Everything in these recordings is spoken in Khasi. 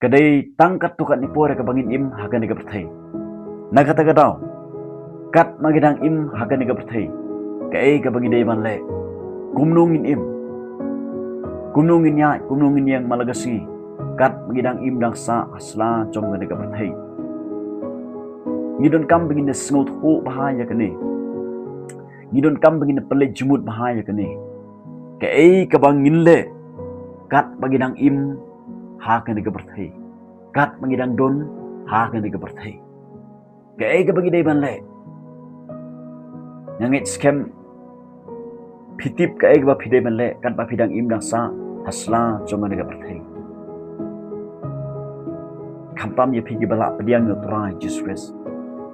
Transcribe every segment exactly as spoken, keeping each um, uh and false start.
Ka dei tang katto katne por kaba ngin im ha kane ka pyrthei. Na kata ka daw, katba ngi dang im ha kane ka pyrthei, kaei kaba ngi dei ban leh? Kumno ngin im? Kumno ngin ïaid, kumno ngin ïeng man la ka sngi katba ngi dang im dang sah ha sla jong kane ka pyrthei? Ngi donkam ba ngin sngewthuh bha ïa kane. Ngi donkam ba ngin pynleit jingmut bha ïa kane. Kaei kaba ngin leh katba ngi dang im ha kane ka pyrthei, katba ngi dang don ha kane ka pyrthei? Kaei kaba ngi dei ban leh? Nga ngeit skhem phi tip kaei kaba phi dei ban leh katba phi dang im dang sah ha sla jong kane ka pyrthei. Khamtam ïa phi kiba la pdiang ïa u Trai Jisu Khrist,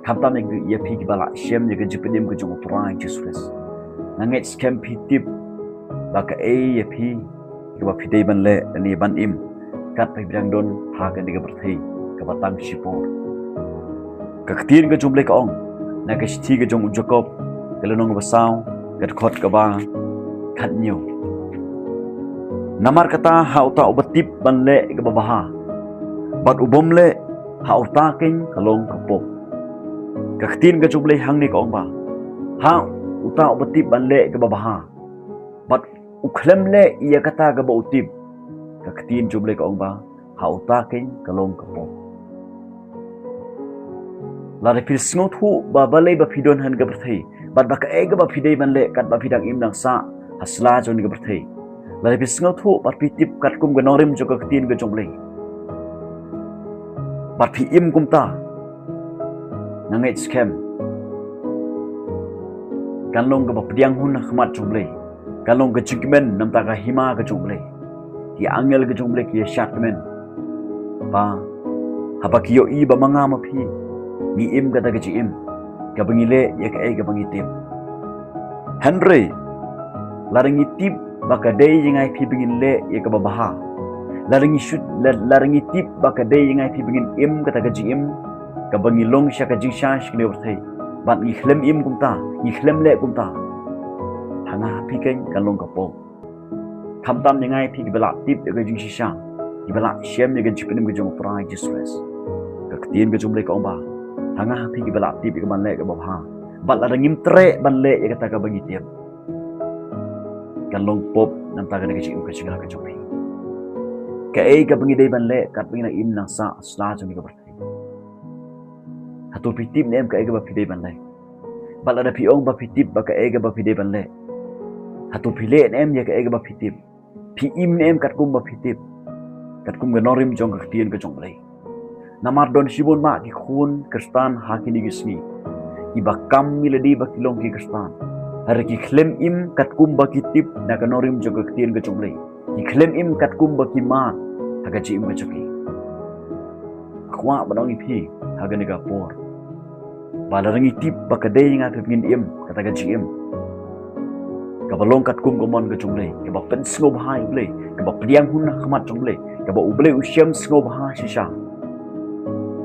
khamtam ïa phi kiba la shem ïa ka jingpynim ka jong u Trai Jisu Khrist, nga ngeit skhem phi tip ba kaei ïa phi kaba phi dei ban leh lane ban im katba phi dang don ha kane ka pyrthei kaba tang shipor. Ka ktien ka jong U Blei ka ong na ka shithi ka jong u Jakob, ka lynnong kaba saw, ka dkhot kaba khathynñiew: Namar kata, ha uta uba tip ban leh kaba bha, bad u bym leh, ha uta keiñ ka long ka pop. Ka ktien ka jong U Blei hangne ka ong ba, ha uta uba tip ban leh kaba bha, bad u khlem leh ïa kata kaba u tip, ka ktien jong U Blei ka ong ba, ha uta keiñ ka long ka pop. Lada phi sngewthuh ba balei ba phi don ha kane ka pyrthei, bad ba kaei kaba phi dei ban leh katba phi dang im dang sah ha sla jong kane ka pyrthei, lada phi sngewthuh bad phi tip katkum ka nongrim jong ka ktien ka jong U Blei, bad phi im kumta, nga ngeit skhem kan long kaba pdiang hun ha khmat jong U Blei, kan long ka jingkmen namar ka hima ka jong U Blei. Ki angel ka jong U Blei ki ïa shad kmen ba haba ki ïohi ba ma nga ma phi ngi im kata ka jingim kaba ngi leh ïa kaei kaba ngi tip. Hynrei lada ngi tip ba ka dei ïa nga ïa phi ba ngin leh ïa kaba bha, lada ngi shut, la-, lada ngi tip ba ka dei ïa nga ïa phi ba ngin im kata ka jingim kaba ngi long sha ka jingshai sha kane ka pyrthei, bad ngi khlem im kumta, ngi khlem leh kumta, ha nga ha phi keiñ kan long ka pop. Khamtam ïa nga ïa phi kiba la tip ïa ka jingshisha, kiba la shem ïa ka jingpynim ka jong u Trai Jisu Khrist, ka ktien ka jong U Blei ka ong ba, ha nga ha phi kiba la tip ïa ka ban leh kaba bha, bad lada ngim treh ban leh ïa kata kaba ngi tip, kan long pop namar kane ka jingim ka jong nga ka jong phi. Kaei kaba ngi dei ban leh katba ngi dang im dang sah ha sla jong kane ka pyrthei? Hato phi tip ne em kaei kaba phi dei ban leh? Bad lada phi ong ba phi tip ba kaei kaba phi dei ban leh, hato phi leh ne em ïa kaei kaba phi tip? Phi im ne em katkum ba phi tip, katkum ka nongrim jong ka ktien ka jong U Blei? Namar don shibun ma ki khun Khristan ha kine ki sngi kiba kam ïa lade ba ki long ki Khristan, hynrei ki khlem im katkum ba ki tip na ka nongrim jong ka ktien ka jong U Blei. Ki khlem im katkum ba ki mad ha ka jingim ka jong ki. Kwah ban ong ïa phi ha kane ka por ba lada ngi tip ba ka dei ïa nga ïa phi ba ngin im kata ka jingim kaba long katkum ka mon ka jong U Blei, kaba pynsngewbha ïa U Blei, kaba pdiang hun ha khmat jong U Blei, kaba U Blei u shem sngewbha shisha,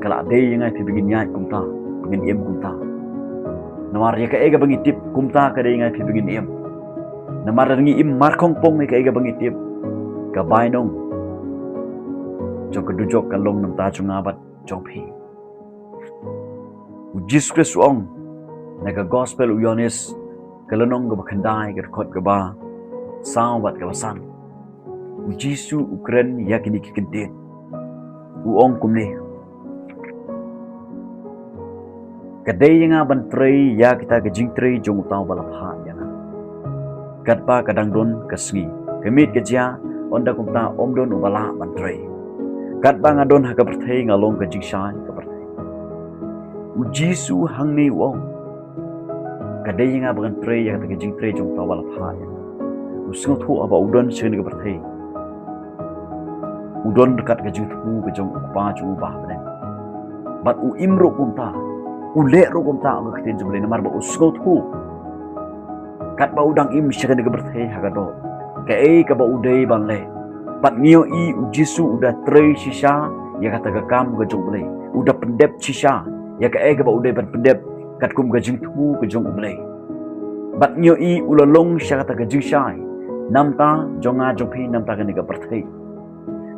ka la dei ïa nga ïa phi ba ngin ïaid kumta, ba ngin im kumta. Namar ïa kaei kaba ngi tip kumta ka dei ïa nga ïa phi ba ngin im. Namar lada ngi im markhongpong ïa kaei kaba ngi tip, ka bainong jong ka dujok kan long namar jong nga bad jong phi. U Jisu Khrist u ong na ka Gospel u Ïoannis, ka lynnong kaba khyndai, ka dkhot kaba saw bad kaba san. U Jisu u kren ïa kine ki kyntien, u ong kumne: Ka dei ïa nga ban trei ïa kita ka jingtrei jong uta uba la phah ïa nga. Katba ka dang don ka sngi, ka miet ka jia, ynda kumta ym don uba lah ban trei. Katba nga don ha ka pyrthei nga long ka jingshai ka pyrthei. U Jisu hangne u ong, ka dei ïa nga ba ngan trei ïa kata ka jingtrei jong uta uba la phah ïa nga. U sngewthuh haba u don sha kane ka pyrthei, u don ryngkat ka jingthmu ka jong u Kpa jong u ba ha bneng. Bad u im ruh kumta, u leh ruh kumta, ong ka ktien jong U Blei, namar ba u sngewthuh katba u dang im sha kane ka pyrthei ha ka doh, kaei kaba u dei ban leh. Bad ngi ïohi u Jisu u da trei shisha ïa kata ka kam ka jong U Blei, u da pyndep shisha ïa kaei kaba u dei ban pyndep katkum ka jingthmu ka jong U Blei. Bad ngi ïohi u la long sha kata ka jingshai namar jong nga jong phi, namar kane ka pyrthei.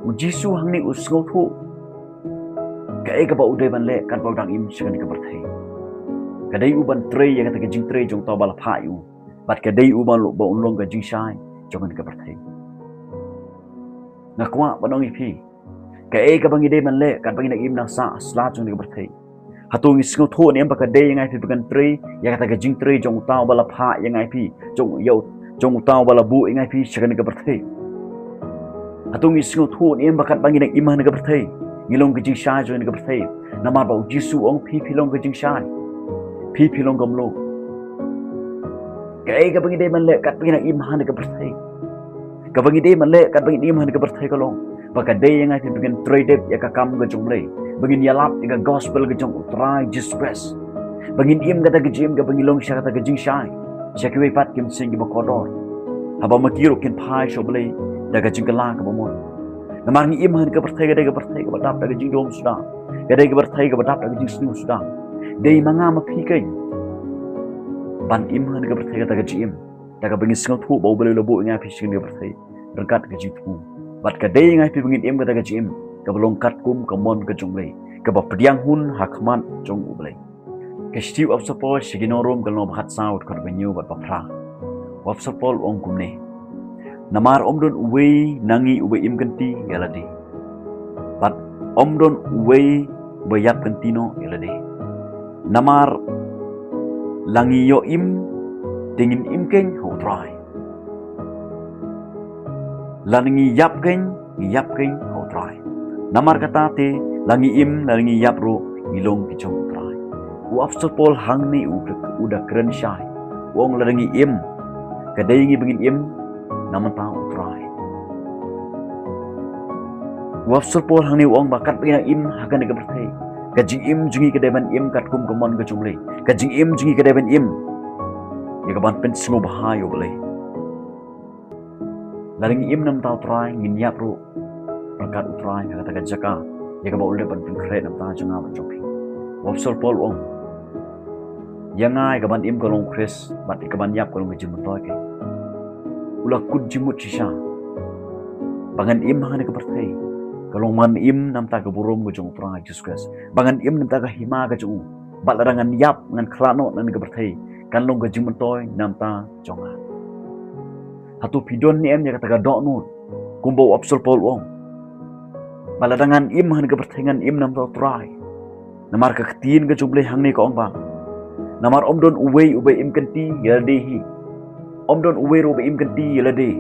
U Jisu hangne u sngewthuh Kaei kaba u dei ban leh katba u dang im sha kane ka pyrthei? Ka dei u ban trei ïa kata ka jingtrei jong uta uba la phah ïa u. Bad ka dei u ban long, ba un long ka jingshai jong kane ka pyrthei. Nga kwah ban ong ïa phi, kaei kaba ngi dei ban leh katba ngi dang im nangta ha sla jong kane ka pyrthei? Hato ngi sngewthuh ne em ba ka dei ïa ngi phi ba ngan trei ïa kata ka jingtrei jong uta uba la phah ïa ngi phi, jong ïa u, jong uta uba la buh ïa ngi phi sha kane ka pyrthei? Hato ngi sngewthuh ne em ba katba ngi dang im ha kane ka pyrthei, ngi long ka jingshai jong kane ka pyrthei? Namar ba u Jisu u ong, phi phi long ka jingshai. Phi phi long ka mluh. Kaei kaba ngi dei ban leh katba ngi dang im ha kane ka pyrthei? Kaba ngi dei ban leh katba ngi dang im ha kane ka pyrthei ka long ba ka dei ïa ngi phi ba ngin trei dep ïa ka kam ka jong U Blei, ba ngin ïalap ïa ka gospel ka jong U Trai Jisu Khrist, ba ngin im kata ka jingim kaba ngi long sha kata ka jingshai sha kiwei pat ki mynsiem kiba kordor, haba ma ki ruh kin phai sha U Blei da ka jingkylla kaba mut. Namar ngi im ha kane ka pyrthei ka dei ka pyrthei kaba dap da ka jingdum suda, ka dei ka pyrthei kaba dap da ka jingsniew suda. Dei ma nga ma phi keiñ ban im ha kane ka pyrthei kata ka jingim da kaba ngi sngewthuh ba U Blei u la buh ïa ngi phi sha kane ka pyrthei ryngkat ka jingthmu. Bad ka dei ïa ngi phi ba ngin im kata ka jingim kaba long katkum ka mon ka jong U Blei, kaba pdiang hun ha khmat jong U Blei. Ka shithi u Apostol Paul sha ki nong Rom ka lynnong ba khatsaw, dkhot ba hynñiew bad ba phra. U Apostol Paul u ong kumne: Namar ym don uwei na ngi uba im kynti ïa lade, bad ym don uwei uba ïap kynti noh ïa lade. Namar la ngi ïoh im, te ngin im keiñ ha U Trai. La ngi ïap keiñ, ngi ïap keiñ ha U Trai. Namar kata te, la ngi im, la ngi ïap ruh, ngi long ki jong U Trai. U Apostol Paul hangne u, u da kren shai. U ong lada ngi im, ka dei ngi ba ngin im na bynta U Trai. U Apostol Paul hangne u ong ba katba ngi dang im ha kane ka pyrthei, ka jingim jong ngi ka dei ban im katkum ka mon ka jong U Blei. Ka jingim jong ngi ka dei ban im ïa kaban pynsngewbha ïa U Blei. Lada ngi im na bynta U Trai, ngin ïap ruh ryngkat U Trai ha kata ka jaka ïa kaba u la dep ban pynkhreh na bynta jong nga bad jong phi. U Apostol Paul u ong, ïa nga ïa kaban im ka long U Khrist bad ïa kaban ïap ka long ka jingmyntoi keiñ. U la kut jingmut shisha ba ngan im ha kane ka pyrthei ka long ba ngan im na bynta ka burom ka jong U Trai Jisu Khrist, ba ngan im na bynta ka hima ka jong u. Bad lada ngan ïap, ngan khlad noh na kane ka pyrthei, kan long ka jingmyntoi na bynta jong nga. Hato phi don ne em ïa kata ka dohnud kumba u Apostol Paul u ong ba lada ngan im ha kane ka pyrthei ngan im na bynta U Trai? Namar ka ktien ka jong U Blei hangne ka ong ba namar ym don uwei uba im kynti ïa lade hi. Ym don uwei ruh uba im kynti ïa lade.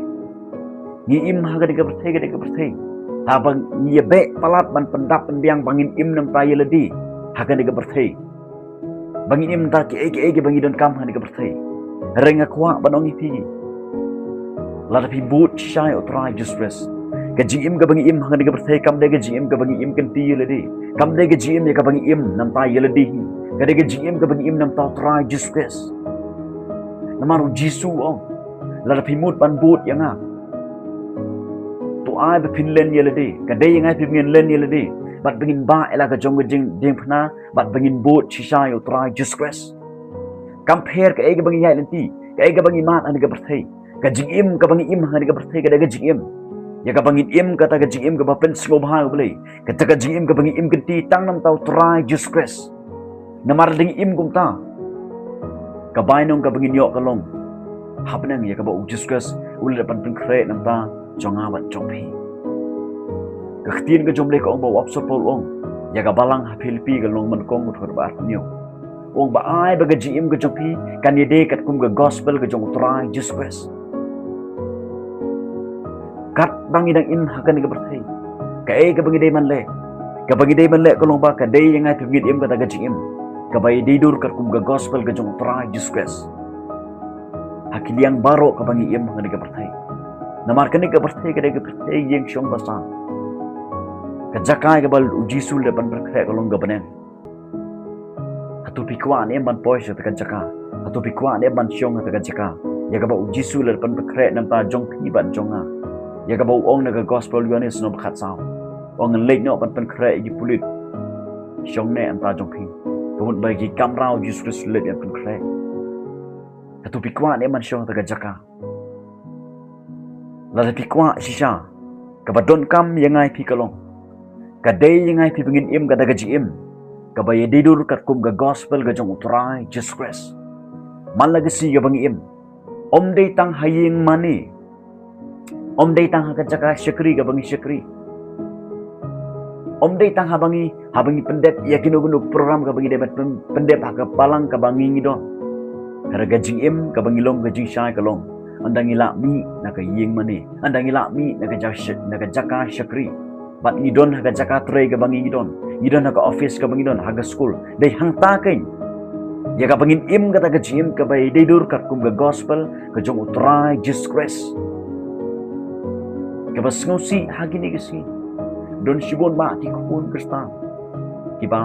Ngi im ha kane ka pyrthei, kane ka pyrthei, haba ngi ïa beh palat ban pyndap pynbiang ba ngin im na bynta ïa lade ha kane ka pyrthei, ba ngin im na bynta kiei kiei kiba ngi donkam ha kane ka pyrthei. Hynrei nga kwah ban ong ïa phi, lada phi bud shisha ïa U Trai Jisu Khrist, ka jingim kaba ngi im ha kane ka pyrthei kam dei ka jingim kaba ngi im kynti ïa lade. Kam dei ka jingim ïa kaba ngi im na bynta ïa lade hi. Ka dei ka jingim kaba ngi im na bynta U Trai Jisu Khrist. Namar u Jisu u ong, lada phi mut ban bud ïa nga, to ai ba phin len ïa lade. Ka dei ïa nga phi ba ngin len ïa lade bad ba ngin bah ïa la ka jong ka jingdiengphna bad ba ngin bud shisha ïa U Trai Jisu Khrist. Kam pher kaei kaba ngi ïaid lynti, kaei kaba ngi mad ha kane ka pyrthei. Ka jingim kaba ngi im ha kane ka pyrthei ka dei ka jingim ïa kaba ngin im kata ka jingim kaba pynsngewbha ïa U Blei, kata ka jingim kaba ngi im kynti tang na bynta U Trai Jisu Khrist. Namar lada ngi im kumta, ka bainong kaba ngin ïoh ka long ha bneng ïa kaba u Jisu Khrist u la dep ban pynkhreh na bynta jong nga bad jong phi. Ka ktien ka jong U Blei ka ong ba u Apostol Paul u ong ïa ka balang ha Philippi ka lynnong ba nyngkong, dkhot ba arphew hynñiew, u ong ba ai ba ka jingim ka jong phi kan ïadei katkum ka gospel ka jong U Trai Jisu Khrist. Katba ngi dang im ha kane ka pyrthei, kaei kaba ngi dei ban leh? Kaba ngi dei ban leh ka long ba ka dei ïa nga phi ba ngin im kata ka jingim kaba ïadei dur katkum ka gospel ka jong U Trai Jisu Khrist ha ki liang baroh kaba ngi im ha kane ka pyrthei. Namar kane ka pyrthei ka dei ka pyrthei ïing shong basa, ka jaka ïa kaba u Jisu u la dep ban pynkhreh ka long ka bneng. Hato phi kwah ne em ban poi sha kata ka jaka? Hato phi kwah ne em ban shong ha kata ka jaka ïa kaba u Jisu u la dep ban pynkhreh na bynta jong phi bad jong nga, ïa kaba u ong na ka gospel u Ïoannis lynnong ba khatsaw, u ong, ngan leit noh ban pynkhreh ïa ki pulit. Shong ne na bynta jong phi, ka mut ba ïa ki kamra u Jisu Khrist u la leit ban pynkhreh. Hato phi kwah ne em ban shong ha kata ka jaka? Lada phi kwah shisha, kaba donkam ïa nga ïa phi ka long Ka dei ïa ngi phi ba ngin im kata ka jingim kaba ïadei dur katkum ka gospel ka jong U Trai Jisu Khrist. Man la ka sngi kaba ngi im, ym dei tang ha ïing mane, ym dei tang ha ka jaka shakri kaba ngi shakri, ym dei tang haba ngi, haba ngi pyndep ïa kino kino program kaba ngi dei ban pyn-, pyndep ha ka balang kaba ngi ngi don. Ka dei ka jingim kaba ngi long ka jingshai ka long, ynda ngi lah mih na ka ïing mane, ynda ngi lah mih na ka jaka sh-, na ka jaka shakri. Bad ngi don ha ka jaka trei kaba ngi ngi don, ngi don ha ka office kaba ngi don, ha ka skul. Dei hangta keiñ ïa kaba ngin im kata ka jingim kaba ïadei dur katkum ka gospel ka jong U Trai Jisu Khrist. Kaba sngewsih ha kine ki sngi, don shibun bah ki khun Khristan kiba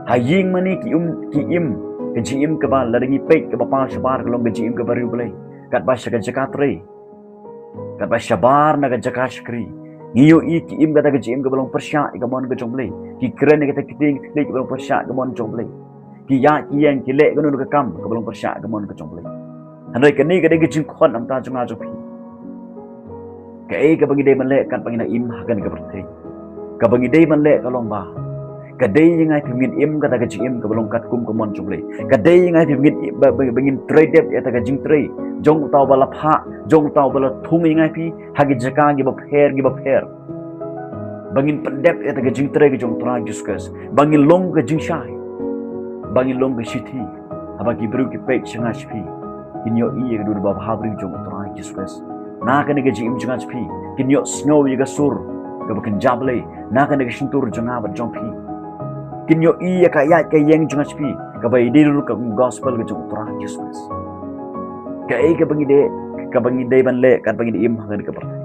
ha ïing mane ki im, ki im ka jingim kaba lada ngi peit kaba paw shabar ka long ka jingim kaba riewblei. Katba sha ka jaka trei, katba shabar na ka jaka shakri, ngi ïohi ki im kata ka jingim kaba long pyrshah ïa ka mon ka jong U Blei. Ki kren ïa kata ki ktien ki kaba long pyrshah ïa ka mon jong U Blei. Ki ïaid ki ïeng, ki leh kano kano ka kam kaba long pyrshah ïa ka mon ka jong U Blei. Hynrei kane ka dei ka jingkhot na ka bynta jong nga jong phi. Kaei kaba ngi dei ban leh katba ngi nang im ha kane ka pyrthei? Kaba ngi dei ban leh ka long ba ka dei ïa ngi phi ba ngin im kata ka jingim kaba long katkum ka mon jong U Blei. Ka dei ïa ngi phi ba ngin, ba, ba, ba ngin trei dep ïa kata ka jingtrei jong uta uba la phah, jong uta uba la thung ïa ngi phi ha ki jaka kiba pher kiba pher. Ba ngin pyndep ïa kata ka jingtrei ka jong U Trai Jisu Khrist. Ba ngin long ka jingshai, ba ngin long ka shithi. Haba ki briew ki peit sha nga sha phi, kin ïohi ïa ka dur babha briew jong U Trai Jisu Khrist. Na kane ka jingim jong nga sha phi, kin ïohsngew ïa ka sur kaba kynja Blei na kane ka shyntur jong nga bad jong phi. Kin ïohi ïa ka ïaid ka ïeng jong nga sha phi kaba ïadei dur katkum ka gospel ka jong U Trai Jisu Khrist. Kaei kaba ngi dei, kaba ngi dei ban leh katba ngi im ha kane ka pyrthei?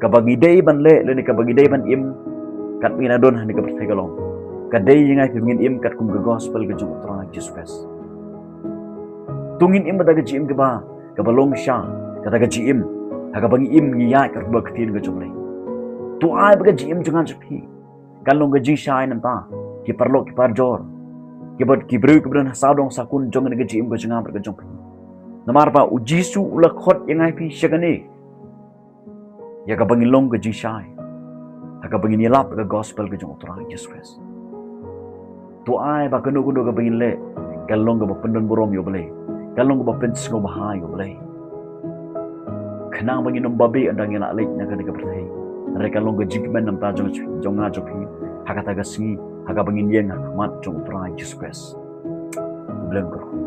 Kaba ngi dei ban leh lane kaba ngi dei ban im katba ngi nang don ha kane ka pyrthei ka long, ka dei ïa ngi phi ba ngin im katkum ka gospel ka jong U Trai Jisu Khrist. To ngin im kata ka jingim kaba, kaba long sha kata ka jingim ha kaba ngi im ngi ïaid katkum ka ktien ka jong U Blei. To ai ba ka jingim jong nga jong phi kan long ka jingshai na ka bynta ki paralok ki parajor, kiba, ki briew kiba don ha sawdong sawkun jong kane ka jingim ka jong nga bad ka jong phi. Namar ba U Jisu u la khot ïa ngi phi sha kane, ïa kaba ngin long ka jingshai ha kaba ngin ïalap ïa ka gospel ka jong U Trai Jisu Khrist. To ai ba kano kano kaba ngin leh kan long kaba pyndonburom ïa U Blei, kan long kaba pynsngewbha ïa U Blei. Khnang ba ngin ym babe ynda ngi la leit na kane ka pyrthei, hynrei kan long ka jingkmen na ka bynta jong, jong nga jong phi ha kata ka sngi ha kaba ngin ïeng ha khmat jong U Trai Jisu Khrist. U Blei un kyrkhu.